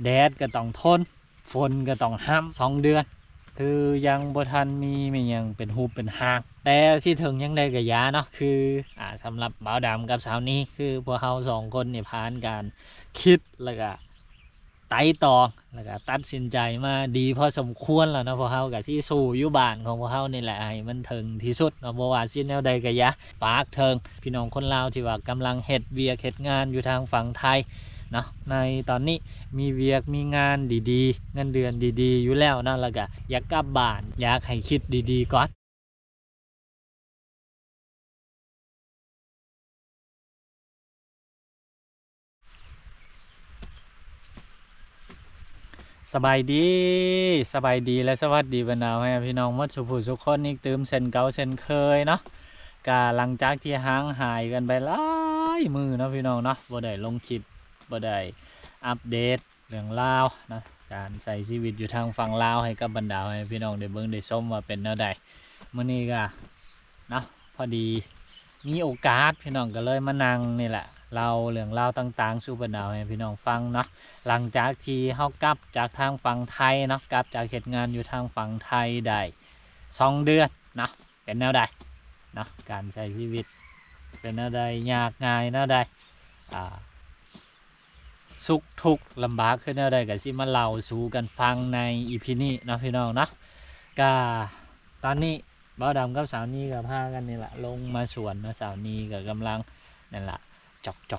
ແດດກໍຕ້ອງທົນ ຝົນກໍຕ້ອງຫ້ຳ ສອງເດືອນ ຄືຍັງບໍ່ທັນມີແມ່ນຫຍັງເປັນຮູບເປັນຮ່າງ. ແຕ່ຊິເຖິງຈັ່ງໃດກໍຢ່າເນາະ ຄື ອ່າ ສຳລັບບ່າວດຳກັບສາວນີ ຄືພວກເຮົາສອງຄົນນີ້ຜ່ານການຄິດ ແລ້ວກໍໄຕ່ຕອງ ແລ້ວກໍຕັດສິນໃຈມາດີພໍສົມຄວນແລ້ວເນາະ. ພວກເຮົາກໍຊິສູ້ຢູ່ບ້ານຂອງພວກເຮົານີ້ແຫຼະໃຫ້ມັນເຖິງທີ່ສຸດເນາະ ບໍ່ວ່າຊິແນວໃດກໍຢ່າ. ຝາກເຖິງພີ່ນ້ອງຄົນລາວທີ່ວ່າກຳລັງເຮັດວຽກເຮັດງານຢູ່ທາງຝັ່ງໄທເນາະ ໃນຕອນນີ້ມີວຽກມີງານດີໆ ເງິນເດືອນດີໆຢູ່ແລ້ວເນາະ ແລ້ວກໍຢາກກັບບ້ານ ຢາກໃຫ້ຄິດດີໆກ່ອນ. ສະບາຍດີ ສະບາຍດີ ແລະ ສະຫວັດດີບັນດາພໍ່ແມ່ພີ່ນ້ອງໝົດສູ່ຜູ້ສູ່ຄົນອີກຕື່ມເຊັ່ນເກົ່າເຊັ່ນເຄີຍເນາະ. ກະຫຼັງຈາກທີ່ຫ່າງຫາຍກັນໄປຫຼາຍມື້ເນາະພີ່ນ້ອງເນາະ ບໍ່ໄດ້ລົງຄລິບ ບໍ່ໄດ້ອັບເດດເລື່ອງລາວເນາະ ການໃຊ້ຊີວິດຢູ່ທາງຝັ່ງລາວ ໃຫ້ກັບບັນດາພໍ່ແມ່ພີ່ນ້ອງໄດ້ເບິ່ງໄດ້ຊົມວ່າເປັນແນວໃດ. ມື້ນີ້ກະ ເນາະ ພໍດີມີໂອກາດ ພີ່ນ້ອງກໍເລີຍມານັ່ງນີ້ແຫຼະ ເລົ່າເລື່ອງລາວຕ່າງໆສູ່ບັນດາໃຫ້ພີ່ນ້ອງຟັງເນາະ. ຫຼັງຈາກທີ່ເຮົາກັບຈາກທາງຝັ່ງໄທເນາະ ກັບຈາກເຮັດງານຢູ່ທາງຝັ່ງໄທໄດ້ສອງເດືອນເນາະ ເປັນແນວໃດເນາະ ການໃຊ້ຊີວິດເປັນແນວໃດ ຍາກງ່າຍແນວໃດ ອ່າ ສຸກທຸກລຳບາກຄືແນວໃດ ກໍຊິມາເລົ່າສູ່ກັນຟັງໃນອີພີນີ້ເນາະ ພີ່ນ້ອງເນາະ. ກະຕອນນີ້ບ່າວດຳກັບສາວນີກໍພາກັນນີ້ລະລົງມາສວນເນາະ. ສາວນີກໍກຳລັງນັ້ນລະ ຈອກໆໆໆໆ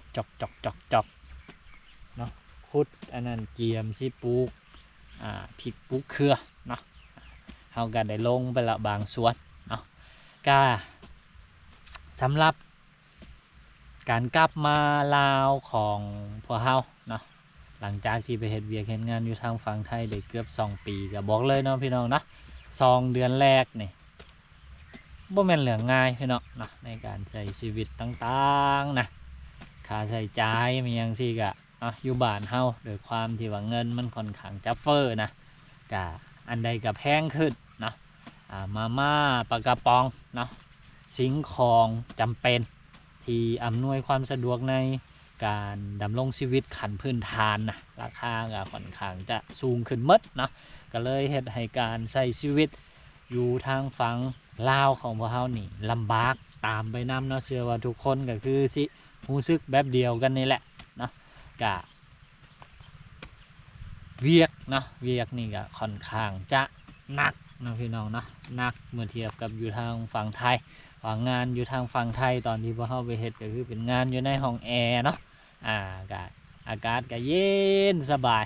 ເນາະ ຂຸດອັນນັ້ນ ກຽມຊິປູກ ອ່າ ພິກປູກເຂືອເນາະ. ເຮົາກໍໄດ້ລົງໄປລະບາງສ່ວນເນາະ. ກະສຳລັບ ການກັບມາລາວຂອງພວກເຮົາເນາະ ຫຼັງຈາກທີ່ໄປເຮັດວຽກເຮັດງານຢູ່ທາງຝັ່ງໄທໄດ້ເກືອບສອງປີ ກໍບອກເລີຍເນາະ ພີ່ນ້ອງເນາະ ສອງເດືອນແລກນີ້ບໍ່ແມ່ນເລື່ອງງ່າຍ ພີ່ນ້ອງເນາະ ໃນການໃຊ້ຊີວິດຕ່າງໆນະ ຄ່າໃຊ້ຈ່າຍແມ່ນຫຍັງຊີ້ກະ ເນາະ ຢູ່ບ້ານເຮົາ ດ້ວຍຄວາມທີ່ວ່າເງິນມັນຂ້ອນຂ້າງຈະເຟີ້ນະ ກະອັນໃດກະແພງຂຶ້ນເນາະ ອ່າ ມາມ່າ ປາກະປ໋ອງເນາະ ສິ່ງຂອງຈຳເປັນທີ່ອຳນວຍຄວາມສະດວກໃນການດຳລົງຊີວິດຂັ້ນພື້ນຖານນະ ລາຄາກະຂ້ອນຂ້າງຈະສູງຂຶ້ນໝົດເນາະ. ກະເລີຍເຮັດໃຫ້ການໃຊ້ຊີວິດຢູ່ທາງຝັ່ງລາວຂອງພວກເຮົານີ້ລຳບາກຕາມໄປນຳເນາະ. ເຊື່ອວ່າທຸກຄົນກໍຄືຊິ ຮູ້ສຶກແບບດຽວກັນນີ້ແຫຼະເນາະ. ກະວຽກເນາະ ວຽກນີ້ກະຂ້ອນຂ້າງຈະໜັກເນາະ ພີ່ນ້ອງເນາະ ໜັກເມື່ອທຽບກັບຢູ່ທາງຝັ່ງໄທ. ວ່າງານຢູ່ທາງຝັ່ງໄທຕອນທີ່ພວກເຮົາໄປເຮັດ ກໍຄືເປັນງານຢູ່ໃນຫ້ອງແອເນາະ ອາ ກະອາກາດກະເຢັນສະບາຍ.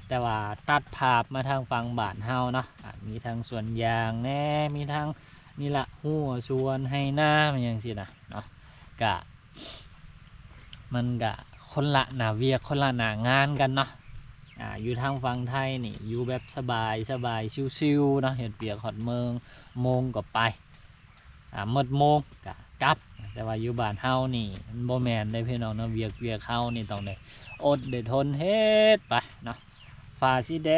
ແຕ່ວ່າຕັດພາບມາທາງຝັ່ງບ້ານເຮົາເນາະ ອາ ມີທັງສວນຢາງແດ່ ມີທັງນີ້ລະ ຮົ້ວສວນໄຮ່ນາ ແມ່ນຫຍັງຊີ້ນະເນາະ ກະ ມັນກະຄົນລະໜ້າວຽກ ຄົນລະໜ້າງານກັນເນາະ. ອາ ຢູ່ທາງຝັ່ງໄທນີ້ຢູ່ແບບສະບາຍ ສະບາຍ ຊິວໆເນາະ ເຮັດວຽກຮອດເມືອງ ໂມງກໍໄປ ອາ ໝົດໂມງກະກັບ. ແຕ່ວ່າຢູ່ບ້ານເຮົານີ້ມັນບໍ່ແມ່ນເດ້ ພີ່ນ້ອງເນາະ ວຽກ ວຽກເຮົານີ້ຕ້ອງໄດ້ອົດໄດ້ທົນເຮັດໄປເນາະ. ຟ້າຊິແດ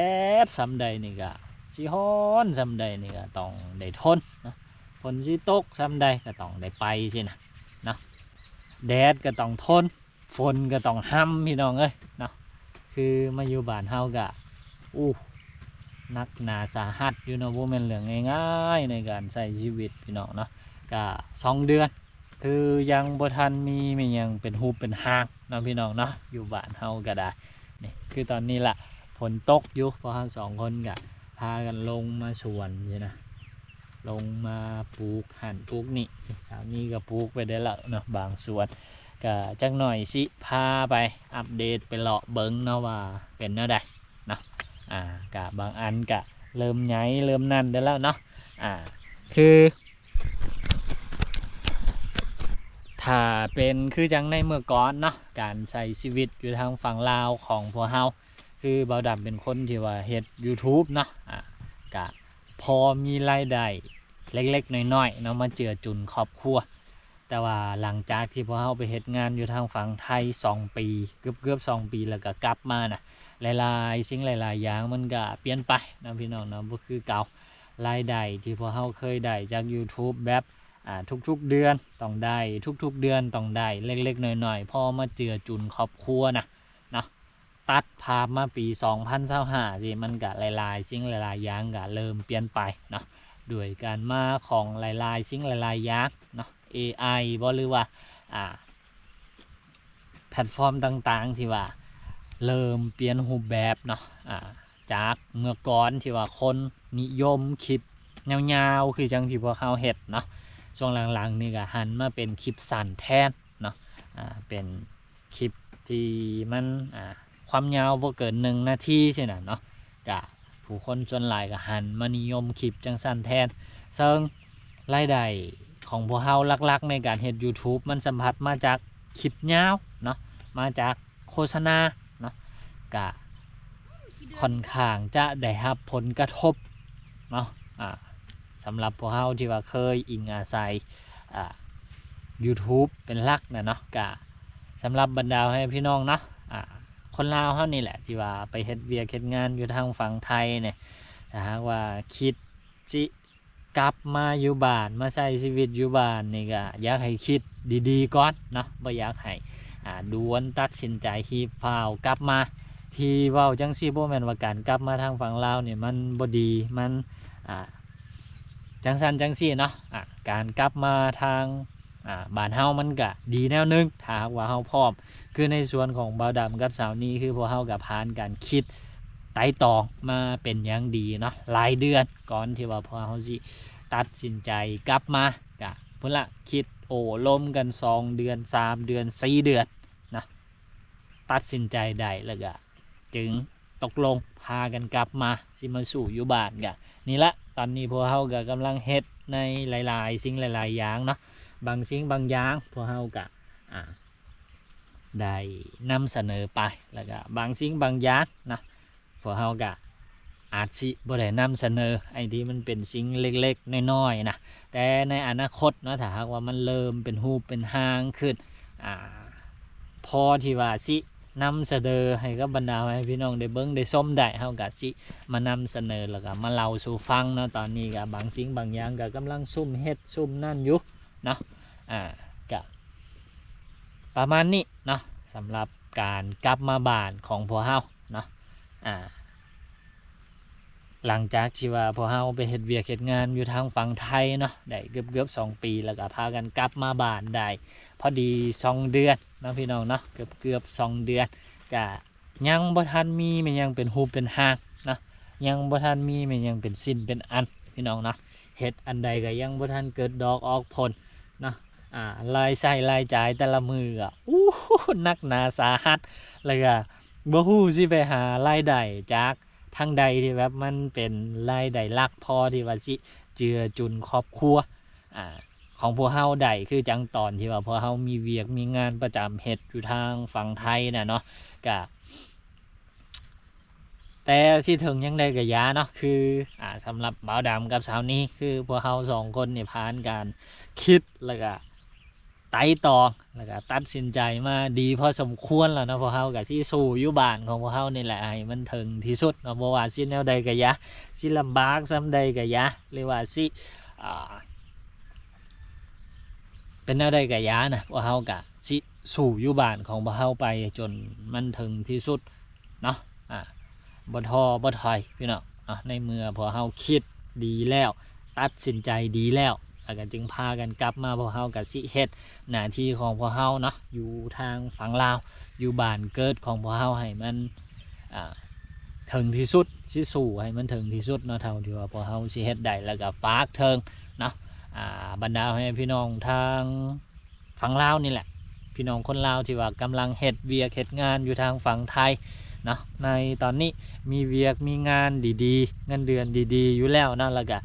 ດສ່ຳໃດນີ້ກະ ຊິຮ້ອນສ່ຳໃດນີ້ກະຕ້ອງໄດ້ທົນເນາະ. ຝົນຊິຕົກສ່ຳໃດກໍຕ້ອງໄດ້ໄປຊີ້ນະເນາະ. ແດດກໍຕ້ອງທົນ ຝົນກໍຕ້ອງຫ້ຳ ພີ່ນ້ອງເອີຍເນາະ. ຄືມາຢູ່ບ້ານເຮົາກໍ ອູ້ ໜັກໜາສາຫັດຢູ່ເນາະ ບໍ່ແມ່ນເລື່ອງງ່າຍໆໃນການໃຊ້ຊີວິດ ພີ່ນ້ອງເນາະ. ກໍສອງເດືອນ ຄືຍັງບໍ່ທັນມີແມ່ນຫຍັງເປັນຮູບເປັນຮ່າງເນາະ ພີ່ນ້ອງເນາະ. ຢູ່ບ້ານເຮົາກໍໄດ້ ນີ້ ຄືຕອນນີ້ລະ ຝົນຕົກຢູ່ ພວກເຮົາສອງຄົນກະພາກັນລົງມາສວນຊີ້ນະ ລົງມາປູກຫັ້ນປູກນີ້. ສາວນີກໍປູກໄປໄດ້ແລ້ວເນາະ ບາງສ່ວນ ກະຈັກໜ້ອຍຊິພາໄປອັບເດດ ໄປເລາະເບິ່ງເນາະວ່າເປັນແນວໃດເນາະ. ອາ ກະບາງອັນກະເລີ່ມໃຫຍ່ເລີ່ມນັ້ນໄດ້ແລ້ວເນາະ. ອາ ຄື ຖ້າເປັນຄືຈັ່ງໃນເມື່ອກ່ອນເນາະ ການໃຊ້ຊີວິດຢູ່ທາງຝັ່ງລາວຂອງພວກເຮົາ ຄືບ່າວດຳເປັນຄົນທີ່ວ່າເຮັດຢູທູບເນາະ ອາ ກະພໍມີລາຍໄດ້ເລັກໆນ້ອຍໆເນາະ ມາເຈືອຈຸນຄອບຄົວ. ແຕ່ວ່າຫຼັງຈາກທີ່ພວກເຮົາໄປເຮັດງານຢູ່ທາງຝັ່ງໄທສອງປີ ເກືອບໆສອງປີ ແລ້ວກະກັບມານະ ຫຼາຍໆສິ່ງຫຼາຍໆຢ່າງມັນກະປ່ຽນໄປເນາະ ພີ່ນ້ອງເນາະ ບໍ່ຄືເກົ່າ. ລາຍໄດ້ທີ່ພວກເຮົາເຄີຍໄດ້ຈາກຢູທູບແບບ ອ່າ ທຸກໆເດືອນຕ້ອງໄດ້ ທຸກໆເດືອນຕ້ອງໄດ້ເລັກໆນ້ອຍໆ ພໍມາເຈືອຈຸນຄອບຄົວນະເນາະ. ຕັດພາບມາປີສອງພັນຊາວຫ້າຊີ້ ມັນກະຫຼາຍໆສິ່ງຫຼາຍໆຢ່າງກະເລີ່ມປ່ຽນໄປເນາະ ດ້ວຍການມາຂອງຫຼາຍໆສິ່ງຫຼາຍໆຢ່າງເນາະ ເອໄອບໍ ຫຼືວ່າ ອ່າ ແພລດຟອມຕ່າງໆທີ່ວ່າເລີ່ມປ່ຽນຮູບແບບເນາະ ອ່າ ຈາກເມື່ອກ່ອນທີ່ວ່າຄົນນິຍົມຄລິບຍາວໆ ຄືຈັ່ງທີ່ພວກເຮົາເຮັດເນາະ ຊ່ວງຫຼັງໆນີ້ກະຫັນມາເປັນຄລິບສັ້ນແທນເນາະ ອ່າ ເປັນຄລິບທີ່ມັນ ອ່າ ຄວາມຍາວບໍ່ເກີນໜຶ່ງນາທີຊີ້ນະເນາະ ກະຜູ້ຄົນສ່ວນຫຼາຍກະຫັນມານິຍົມຄລິບຈັ່ງຊັ້ນແທນ ເຊິ່ງລາຍໄດ້ຂອງພວກເຮົາຫຼັກໆໃນການເຮັດ YouTube ມັນສຳພັດມາຈາກຄລິບຍາວເນາະ ມາຈາກໂຄສະນາເນາະ ກະຄ່ອນຂ້າງຈະໄດ້ຮັບຜົນກະທົບເນາະ ອ່າ ສຳລັບພວກເຮົາທີ່ວ່າເຄີຍອີງອາໄສ ອ່າ YouTube ເປັນຫຼັກນະເນາະ ກະສຳລັບບັນດາພໍ່ແມ່ພີ່ນ້ອງເນາະ ອ່າ ຄົນລາວເຮົານີ້ແຫຼະ ທີ່ວ່າໄປເຮັດວຽກເຮັດງານຢູ່ທາງຝັ່ງໄທນີ້ ຖ້າຫາກວ່າຄິດຊິກັບມາຢູ່ບ້ານ ມາໃຊ້ຊີວິດຢູ່ບ້ານນີ້ ກະຢາກໃຫ້ຄິດດີໆກ່ອນເນາະ ບໍ່ຢາກໃຫ້ ອ່າ ດ່ວນຕັດສິນໃຈຮີບຟ້າວກັບມາ ທີ່ເວົ້າຈັ່ງຊີ້ບໍ່ແມ່ນວ່າການກັບມາທາງຝັ່ງລາວນີ້ມັນບໍ່ດີ ມັນ ອ່າ ຈັ່ງຊັ້ນຈັ່ງຊີ້ເນາະ ອ່າ ການກັບມາທາງ ອ່າ ບ້ານເຮົາມັນກະດີແນວໜຶ່ງ ຖ້າຫາກວ່າເຮົາພ້ອມ ຄືໃນສ່ວນຂອງບ່າວດຳກັບສາວນີ ຄືພວກເຮົາກະຜ່ານການຄິດໄຕ່ຕອງມາເປັນຢ່າງດີເນາະ ຫຼາຍເດືອນກ່ອນທີ່ວ່າພວກເຮົາຊິຕັດສິນໃຈກັບມາ ກະພຸ້ນລະ ຄິດໂອ້ລົມກັນສອງເດືອນ ສາມເດືອນ ສີ່ເດືອນເນາະ ຕັດສິນໃຈໄດ້ ແລ້ວກະຈຶ່ງ ຕົກລົງພາກັນກັບມາ ຊິມາສູ້ຢູ່ບ້ານ ກະນີ້ລະ ຕອນນີ້ພວກເຮົາກະກຳລັງເຮັດໃນຫຼາຍໆສິ່ງຫຼາຍໆຢ່າງເນາະ ບາງສິ່ງບາງຢ່າງພວກເຮົາກະ ອ່າ ໄດ້ນຳສະເໜີໄປ ແລ້ວກະບາງສິ່ງບາງຢ່າງເນາະ ພວກເຮົາກະອາດຊິບໍ່ໄດ້ນຳສະເໜີ ໄອ້ທີ່ມັນເປັນສິ່ງເລັກໆນ້ອຍໆນະ ແຕ່ໃນອະນາຄົດເນາະ ຖ້າຫາກວ່າມັນເລີ່ມເປັນຮູບເປັນຮ່າງຂຶ້ນ ອ່າ ພໍທີ່ວ່າຊິ ນຳສະເໜີໃຫ້ກັບບັນດາພໍ່ແມ່ພີ່ນ້ອງໄດ້ເບິ່ງໄດ້ຊົມໄດ້ ເຮົາກະຊິມານຳສະເໜີ ແລ້ວກະມາເລົ່າສູ່ຟັງເນາະ ຕອນນີ້ກະບາງສິ່ງບາງຢ່າງກະກຳລັງຊຸ່ມເຮັດຊຸ່ມນັ້ນຢູ່ເນາະ ອ່າ ກະປະມານນີ້ເນາະ ສຳລັບການກັບມາບ້ານຂອງພວກເຮົາເນາະ ອ່າ ຫຼັງຈາກທີ່ວ່າພວກເຮົາໄປເຮັດວຽກເຮັດງານຢູ່ທາງຝັ່ງໄທເນາະ ໄດ້ເກືອບໆສອງປີ ແລ້ວກະພາກັນກັບມາບ້ານໄດ້ພໍດີສອງເດືອນເນາະ ພີ່ນ້ອງເນາະ ເກືອບໆສອງເດືອນ ກະຍັງບໍ່ທັນມີແມ່ນຫຍັງເປັນຮູບເປັນຮ່າງເນາະ ຍັງບໍ່ທັນມີແມ່ນຫຍັງເປັນຊິ້ນເປັນອັນ ພີ່ນ້ອງເນາະ ເຮັດອັນໃດກະຍັງບໍ່ທັນເກີດດອກອອກຜົນເນາະ ອ່າ ລາຍໃຊ້ລາຍຈ່າຍແຕ່ລະມື້ກະ ໂອ້ ໜັກໜາສາຫັດ ແລ້ວກະບໍ່ຮູ້ຊິໄປຫາລາຍໄດ້ຈາກ ທາງໃດທີ່ແບບມັນເປັນລາຍໄດ້ຫຼັກພໍທີ່ວ່າຊິເຈືອຈຸນຄອບຄົວ ອ່າ ຂອງພວກເຮົາໄດ້ ຄືຈັ່ງຕອນທີ່ວ່າພວກເຮົາມີວຽກມີງານປະຈຳເຮັດຢູ່ທາງຝັ່ງໄທນະເນາະ ກະ ແຕ່ຊິເຖິງຢ່າງໃດກະຢ່າເນາະ ຄື ອ່າ ສຳລັບບ່າວດຳກັບສາວນີ ຄືພວກເຮົາສອງຄົນນີ້ຜ່ານການຄິດ ແລ້ວກະ ໄຕ່ຕອງ ແລ້ວກະຕັດສິນໃຈມາດີພໍສົມຄວນແລ້ວເນາະ ພວກເຮົາກະຊິສູ້ຢູ່ບ້ານຂອງພວກເຮົານີ້ແຫຼະໃຫ້ມັນເຖິງທີ່ສຸດເນາະ ບໍ່ວ່າຊິແນວໃດກະຢ່າ ຊິລຳບາກສ່ຳໃດກະຢ່າ ຫຼືວ່າຊິ ອ່າ ເປັນແນວໃດກະຢ່ານະ ພວກເຮົາກະຊິສູ້ຢູ່ບ້ານຂອງພວກເຮົາໄປຈົນມັນເຖິງທີ່ສຸດເນາະ ອ່າ ບໍ່ທໍ້ບໍ່ຖອຍ ພີ່ນ້ອງເນາະ ໃນເມື່ອພວກເຮົາຄິດດີແລ້ວ ຕັດສິນໃຈດີແລ້ວ ແລ້ວກະຈຶ່ງພາກັນກັບມາ ພວກເຮົາກະຊິເຮັດໜ້າທີ່ຂອງພວກເຮົາເນາະ ຢູ່ທາງຝັ່ງລາວ ຢູ່ບ້ານເກີດຂອງພວກເຮົາໃຫ້ມັນ ອ່າ ເຖິງທີ່ສຸດ ຊິສູ້ໃຫ້ມັນເຖິງທີ່ສຸດເນາະ ເທົ່າທີ່ວ່າພວກເຮົາຊິເຮັດໄດ້ ແລ້ວກະຝາກເຖິງເນາະ ອ່າ ບັນດາພໍ່ແມ່ພີ່ນ້ອງທາງ ຝັ່ງລາວນີ້ແຫຼະ ພີ່ນ້ອງຄົນລາວທີ່ວ່າກຳລັງເຮັດວຽກເຮັດງານຢູ່ທາງຝັ່ງໄທເນາະ ໃນຕອນນີ້ມີວຽກມີງານດີໆ ເງິນເດືອນດີໆຢູ່ແລ້ວເນາະ ແລ້ວກະ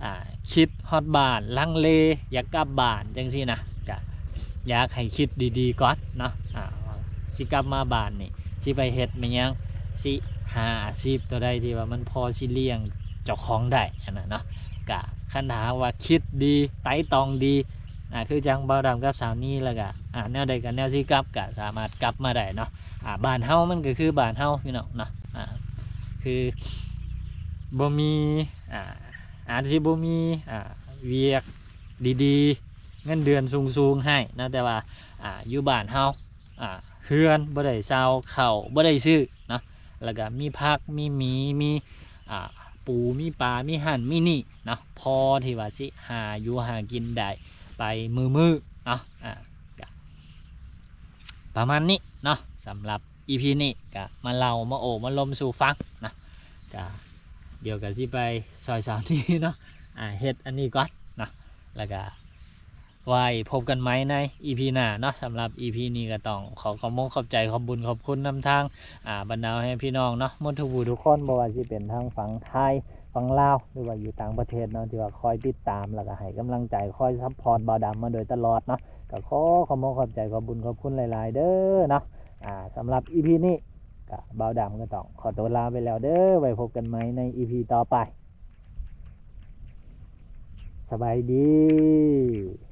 ອ່າ ຄິດຮອດບ້ານ ລັງເລຢາກກັບບ້ານຈັ່ງຊີ້ນະ ກະຢາກໃຫ້ຄິດດີໆກ່ອນເນາະ ອ່າ ຊິກັບມາບ້ານນີ້ ຊິໄປເຮັດແມ່ນຫຍັງ ຊິຫາອາຊີບຕົວໃດທີ່ວ່າມັນພໍຊິລ້ຽງເຈົ້າຂອງໄດ້ຫັ້ນນະເນາະ ກະຄັນຖ້າຫາກວ່າຄິດດີ ໄຕ່ຕອງດີ ອ່າ ຄືຈັ່ງບ່າວດຳກັບສາວນີ ແລ້ວກະ ອ່າ ແນວໃດກະແນວຊິກັບ ກະສາມາດກັບມາໄດ້ເນາະ ອ່າ ບ້ານເຮົາມັນກະຄືບ້ານເຮົາ ພີ່ນ້ອງເນາະ ອ່າ ຄືບໍ່ມີ ອ່າ ອາດຊິບໍ່ມີ ອ່າ ວຽກດີໆ ເງິນເດືອນສູງໆໃຫ້ເນາະ ແຕ່ວ່າ ອ່າ ຢູ່ບ້ານເຮົາ ອ່າ ເຮືອນບໍ່ໄດ້ເຊົ່າ ເຂົ້າບໍ່ໄດ້ຊື້ເນ ແລ້ວກໍມີຜັກ ມີໝີ ມີ ອ່າ ປູ ມີປາ ມີຫັ້ນມີນີ້ເນາະ ພໍທີ່ວ່າຊິຫາຢູ່ຫາກິນໄດ້ໄປມື້ໆເນາະ ອ່າ ກໍປະມານນີ້ເນາະ ສຳລັບອີພີນີ້ກໍມາເລົ່າມາໂອ້ມາລົມສູ່ຟັງເນາະ ກໍດຽວກໍຊິໄປຊ່ອຍສາວນີເນາະ ອ່າ ເຮັດອັນນີ້ກ່ອນເນາະ ແລ້ວກໍ ໄວ້ພົບກັນໃໝ່ໃນອີພີໜ້າເນາະ ສຳລັບອີພີນີ້ກໍຕ້ອງຂໍຂອບມຸກຂອບໃຈຂອບບຸນຂອບຄຸນນຳທາງ ອ່າ ບັນດາແມ່ພີ່ນ້ອງເນາະ ໝົດທຸກຜູ້ທຸກຄົນ ບໍ່ວ່າຊິເປັນທາງຝັ່ງໄທ ຝັ່ງລາວ ຫຼືວ່າຢູ່ຕ່າງປະເທດເນາະ ທີ່ວ່າຄອຍຕິດຕາມ ແລ້ວກໍໃຫ້ກຳລັງໃຈ ຄອຍຊັບພອດບ່າວດຳມາໂດຍຕະຫຼອດເນາະ ກໍຂໍຂອບມຸກຂອບໃຈຂອບບຸນຂອບຄຸນຫຼາຍໆເດີເນາະ ອ່າ ສຳລັບອີພີນີ້ກໍບ່າວດຳກໍຕ້ອງຂໍຕົວລາໄປແລ້ວເດີ ໄວ້ພົບກັນໃໝ່ໃນອີພີຕໍ່ໄປ ສະບາຍດີ.